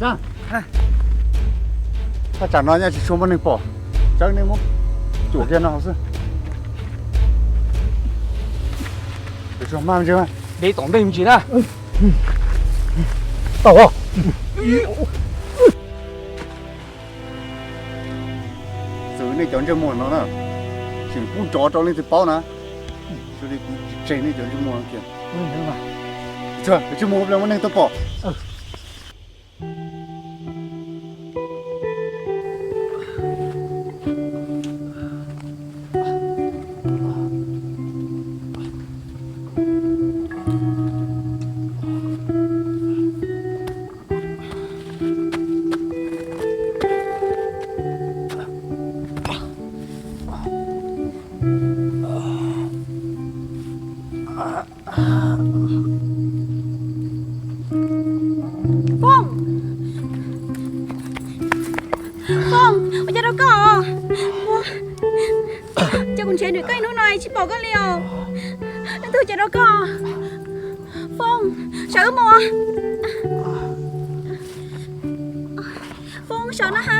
Thaj tsam no nyaj tsis tshua muaj neeg pom, tsawb nej muab cuam kiag no xwb. Tsuag maj me ntsis, de tom ntej me ntsis na. Tau. Txwv nej cov ntsej muag no na, tseem pub nrov rau leej twg paub na. Sawv daws kuv tsis tseg nej cov ntsej muag no kiag. Tsuag, mus pliag muaj neeg tuaj pom. Foom! Foom, ua cas rau koj? Ua cas kuv nrhiav nrhiav koj ib hnub no tsis pom koj li os? Leej twg ua cas rau koj? Foom, sawv wb mus. Foom, sawv no ha.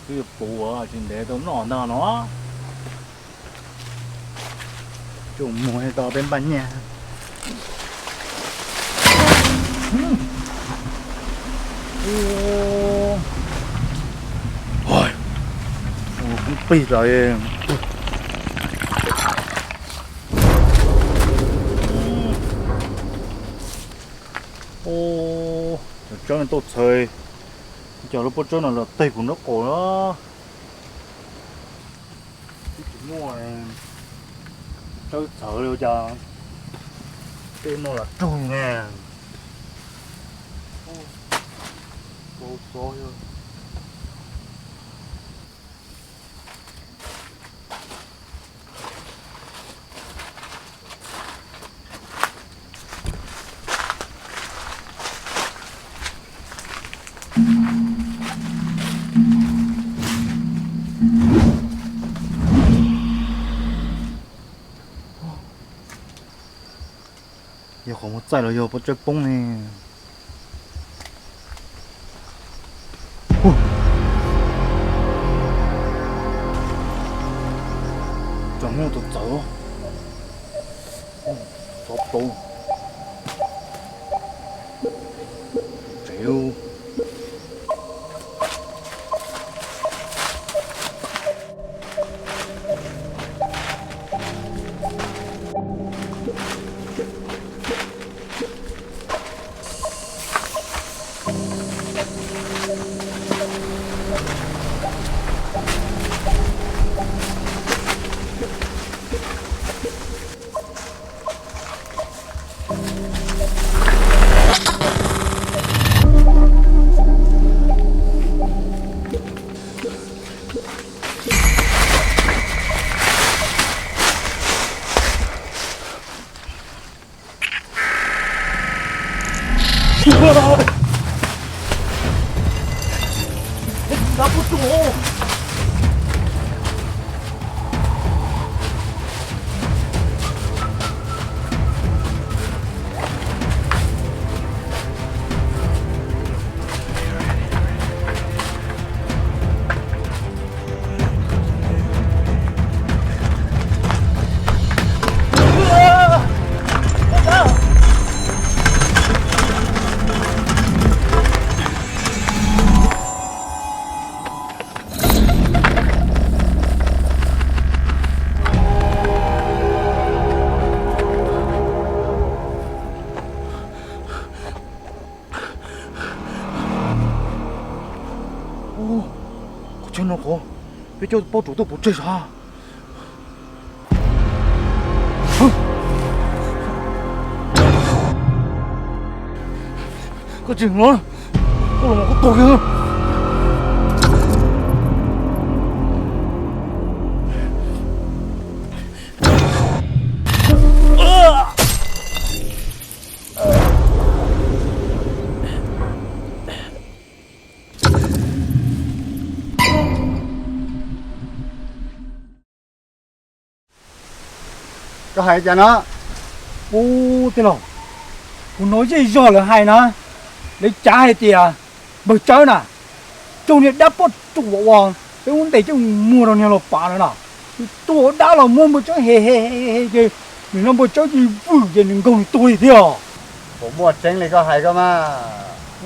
Twb yuav puv tsis ntev tau noj ntag no. Tsuas muag tau peb npaj nyiaj. Kuv plig lawm. Cov tsawb no tau txhawv, cov lub pob tsawb no los teg kuv nraub qaum na. Twb tsis muaj tsawb txhawv li cas, tej no los raug ne. Tau txov yog. Yog qhov muag txaij los yog pob tsawb poob ne. Tsom muag txawv txawv, txov plauv tsev. Qhov chaw no qhov peb coj pab ruam tuaj pov tseg sav. Koj tsis hnov, Koj los mas koj tuag kiag. Koj hais cas no? Ub, tij laug, kuv hnov zej zog lawv hais na, lawv cav hais tias npawg Tsawb na raug niag dab poj ruam uas peb ub ntes coj mus muag rau niag los pav no na, nws tua dab los muab npawg Tsawb hem hem hem ces nim no npawg Tsawb cia vwm ces nws nkaug nws tuag li thiab. Puas muaj tseeb li koj hais koj mas?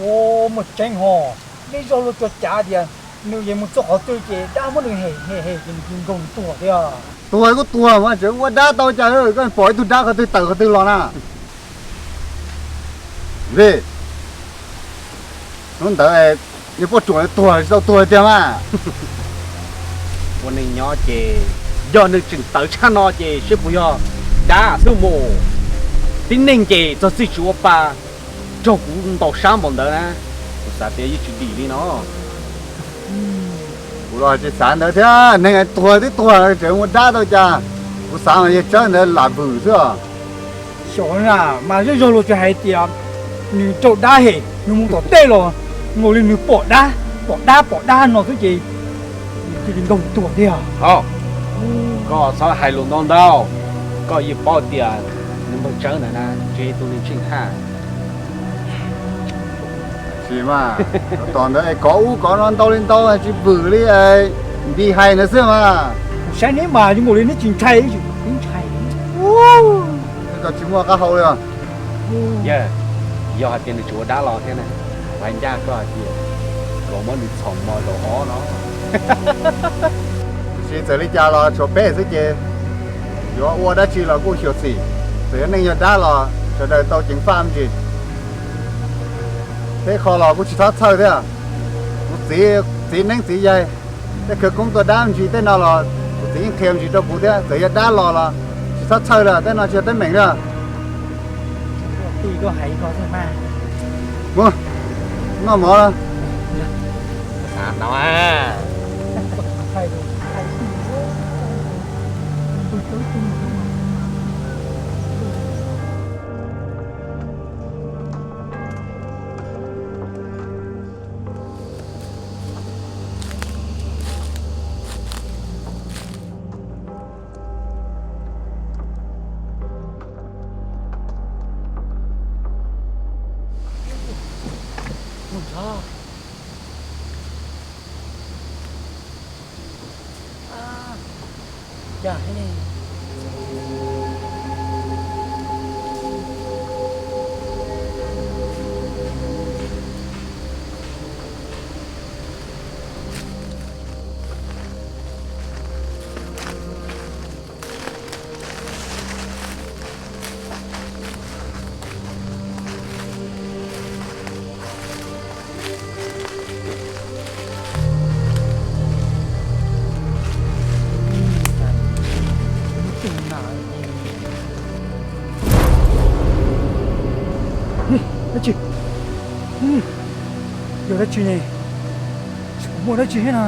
Ua, muaj tseeb hos, zej zog luag tsuas cav tias nws yeej mus txog qhov twg ces dab muab nws hem hem hem ces nws cia nkaug nws tuag thiab. Tuag kuj tuag mas tseem ua dab tau cas, koj pom ib tug dab qhov twg tawm qhov twg los na. Vij, hnub ntawd niag poj ruam tuag tsis tau tuag tiag mas. Ua neej nyob ces yog nws tseem tawv tshaj no ces seb puas yog dab xwb mus. Tib neeg ces txog txij tsis ua pa, raug kuv ntaus sab npaum ntawd na, kuv xav tias yeej tsis dim li no. Kuv los tsis xav ntawd thiab, neeg tuag twb tuag tseem ua dab tau cas. Kuv xav mas yawg Tsawb ntawd lam vwm xwb os. Xyov na, mas zej zog luag tsuas hais tias nws raug dab hem, nws mus tom tej los nkaus li nws pom dab, pom dab pom dab no xwb ces nws cia li nkaug tuag tiag. Hos, koj txhob hais lus ntau ntau, koj yeej paub tias nws npawg Tsawb ntawd na tsis yog tus neeg tsheej haj. Tsis mas, tom ntawd es kov ub kov no ntau li ntau tsis vwm li, nti hais ntawd xwb mas. Kuv saib neb mas zoo nkaus li neb tsis ntshai, tsis ntshai. Koj tsis muaj qab hau li os. Yog, yog hais tias nws tsis ua dab los thiab na, kuv hais ncaj koj hais tias luag muab nws txhom mos zaum ob no. Tiam sis txawm li cas los tshuav peb xwb ces yuav ua dab tsi los kuj xyuam xim, txawm yog neeg yog dab los sawv daws tau ceev faj me ntsis. Peb qho los kuj tsis txhob txhawj thiab. Kuv txiv, txiv neeb txiv yaig, tej khawv koob tua dab me ntsis tej no los kuv txiv yeej qhia me ntsis rau kuv thiab. Txawm yog dab los los tsis txhob txhawj li, tej no tsis yog teeb meem li. Mus, noj mov lawm. Dab tsi? Yog dab tsi ne? Tsis pom muaj dab tsi thiab na.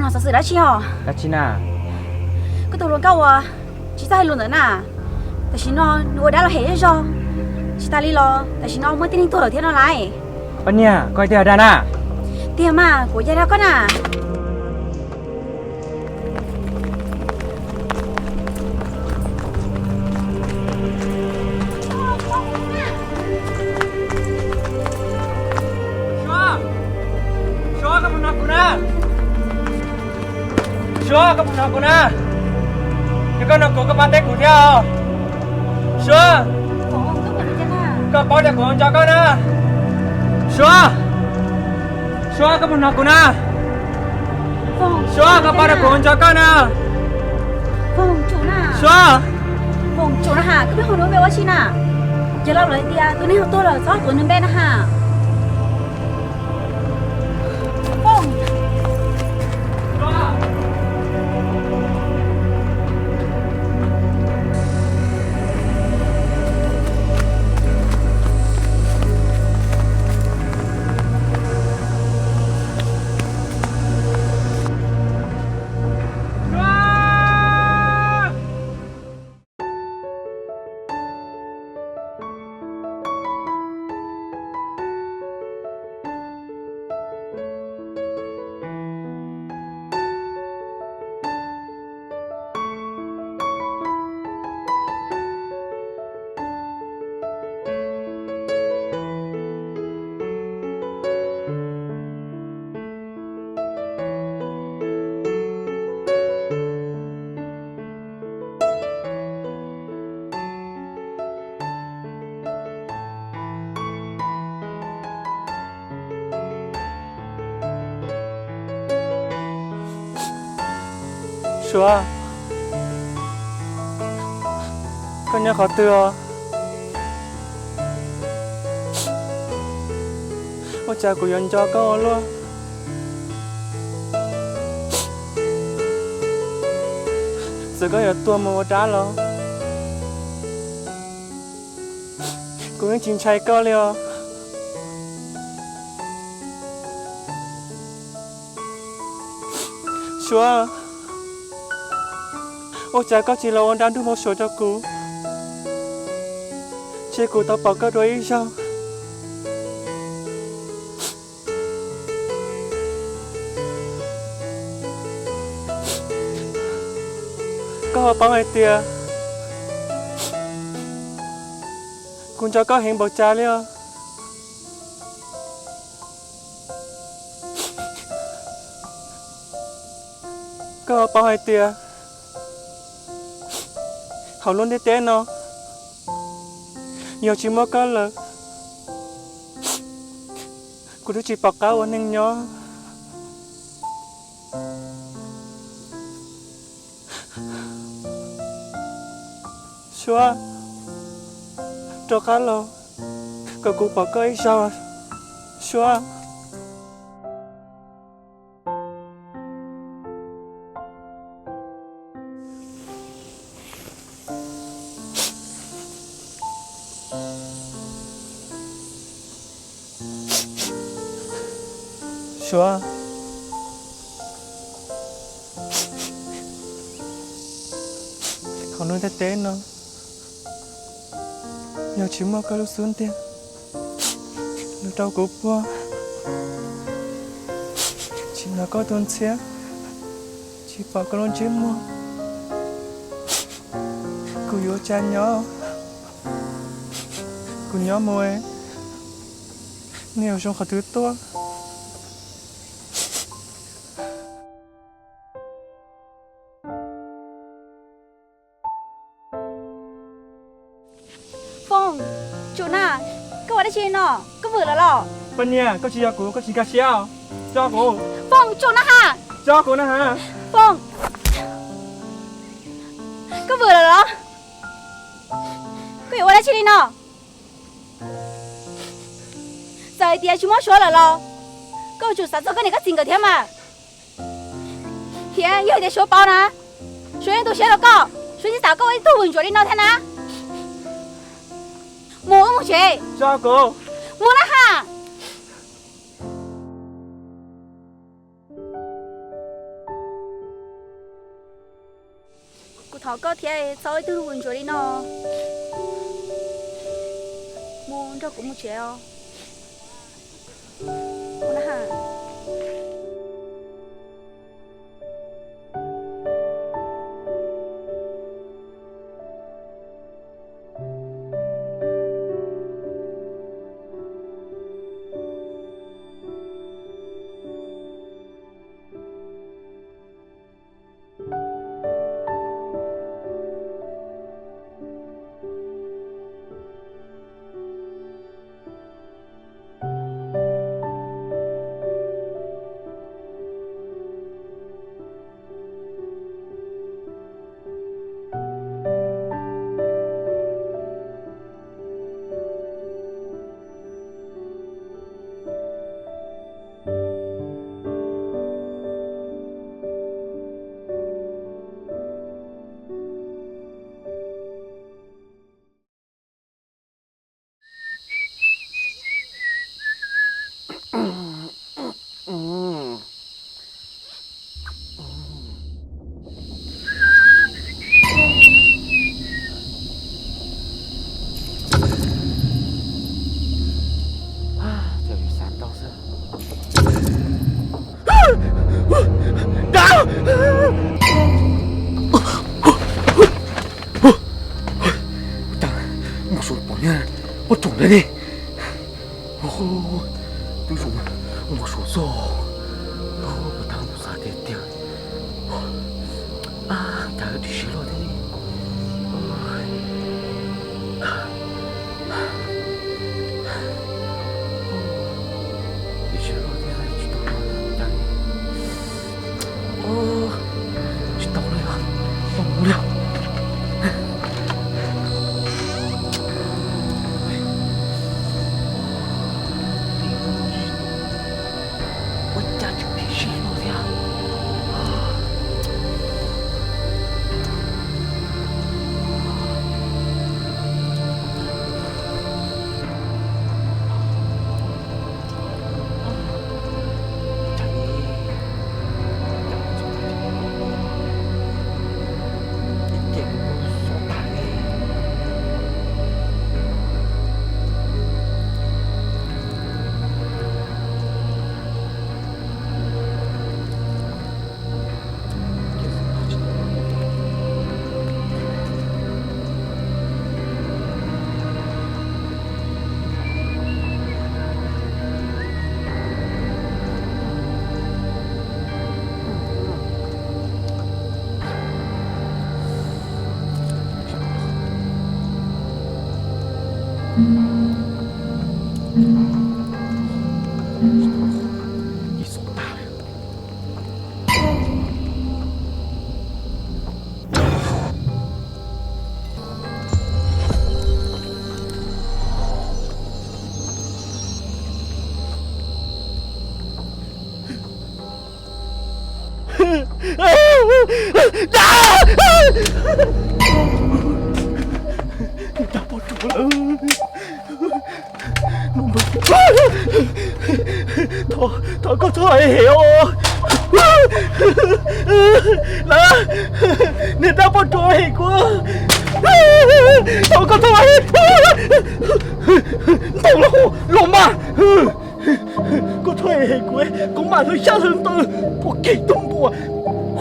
Xov xwm dab tsi os? Dab tsi na? Koj tus hluas nkauj uas tsis txawj hais lus ntawd na, tam sim no nws ua dab los hem zog zog, tsis tas li los tam sim no muaj tib neeg tuag lawm thiab no lauj. Poj niam, koj hais tiag dag na? Tiag mas, kuv yeej dag koj na. Suav, Suav, koj puas hnov kuv na? Suav, koj puas hnov kuv na? Yog koj hnov kuv koj pab teb kuv thiab os. Suav, koj paub tias kuv nco koj na. Suav, Suav, koj puas hnov kuv na? Suav, koj paub tias kuv nco koj na. Suav, Foom, tsum na has, koj pheej hu nws npe ua si na? Yog lawv hais tias tus neeg tuag lawm txhob hu nws npe na has. Foom. Suav, koj nyob qhov twg os? Ua cas kuv yuav nco koj ua luaj? Txawm koj yuav tuag mus ua dab los kuv yeej tsis ntshai koj li os. Suav, ua cas koj tsis los ua dab ntuj npau suav rau kuv, tseg kuv tau pom koj dua ib zaug? Koj ho paub hais tias kuv nco koj heev npaum cas li os. Koj ho paub hais tias hauv lub ntiaj teb no yog tsis muaj koj lawm, kuv twb tsis pom qab ua neeg nyob. Suav, rov qab los kom kuv pom koj ib zaug, Suav. Suav, hauv lub ntiaj teb no yog tsis muaj koj lub xub ntiag los rau kuv puag, tsis hnov koj tus ntxhiab, tsis pom koj lub ntsej muag, kuv yuav ua cas nyob? Kuv nyob mus, nej yuav zoo qhov twg tuaj? Foom, tsum na, koj ua dab tsi li no? Koj vwm lawm los? Poj niam, koj tsis yog kuv, koj tsis nkag siab os. Tso kuv. Foom, tsum na has. Tso kuv na has. Foom, koj vwm lawm los? Koj yuav ua dab tsi li no? Txawm hais tias tsis muaj Suav lawm los koj yuav tsum xav txog koj niam koj txiv nkawd thiab mas. Thiab yog hais tias Suav paub na, Suav yeej tu siab rau koj, Suav yeej xav koj ua ib tug vwm ntsuav li no thiab na. Mus, wb mus tsev. Tso kuv. Mus na has. Thov koj thiab, txhob ua ib tug ntsuag li no. Mus nrog kuv mus tsev os. Xav ntau xwb. Mus suav pom nyob ua tsaum ntawd ne. Twb zoo mus suav xwb. Puas tau mus xav tiag tiag. Cas dim siab loj thiab ne. Dim siab loj thiab tsis tau cas. Tsis tau li, tau mus li. Ua cas tseem dim siab loj thiab. Thov, thov koj txhob hem os. Niag dab poj ruam hem kuv. Thov koj txhob hem. Ntau los, los mas. Koj txhob hem kuv, kuv mam hlawv xyab hlawv ntawv ua kiag tus npua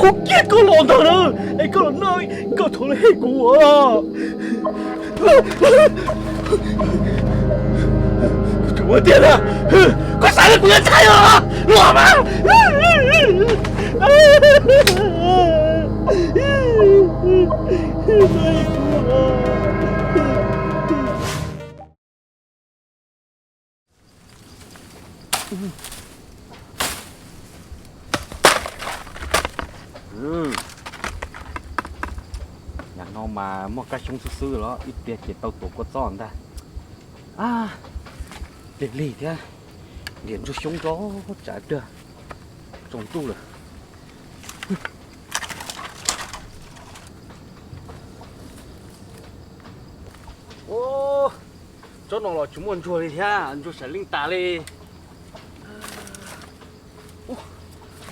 hu kiag koj los ntag na, es koj los noj, koj txhob los hem kuv. Kuv tsis ua tiag na, koj xav li kuv yuav ntshai os, los mas. Yam no mas muaj kab xyoob xwb xwb los ib pliag ces tau tuav kua txob ntag. Lig lig thiab, nrhiav ntsuag xyoob rau tsav pliag tsaus ntuj lawm. Tsob no los tsis muaj ntsuag li thiab, ntsuag saum leej tas li.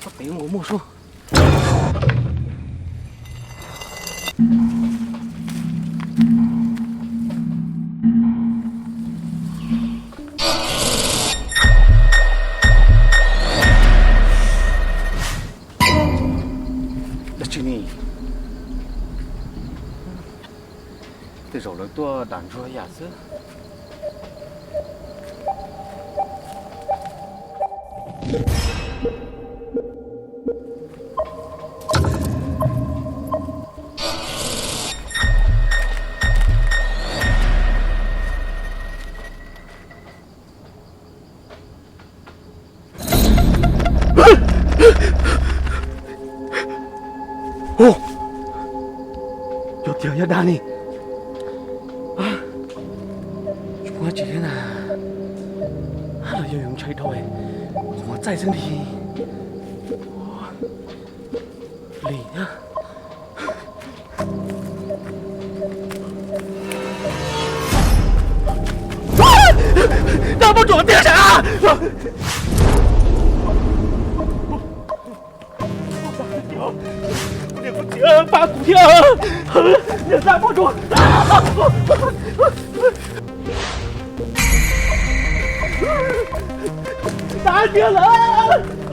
Tsob pem los muaj sub. Zaum lawv tuaj dam ntsuag yam xwb. Cov tiag yog dag ne. Tsis muaj dab tsi thiab na. Los yog yuav ntshai dhau, qhov muag txaij xwb li. Lim thiab. Dab poj ruam tiag sas. Niam, kuv txiv pab kuv thiab. Niam, dab poj ruam. Dab tiag lawm.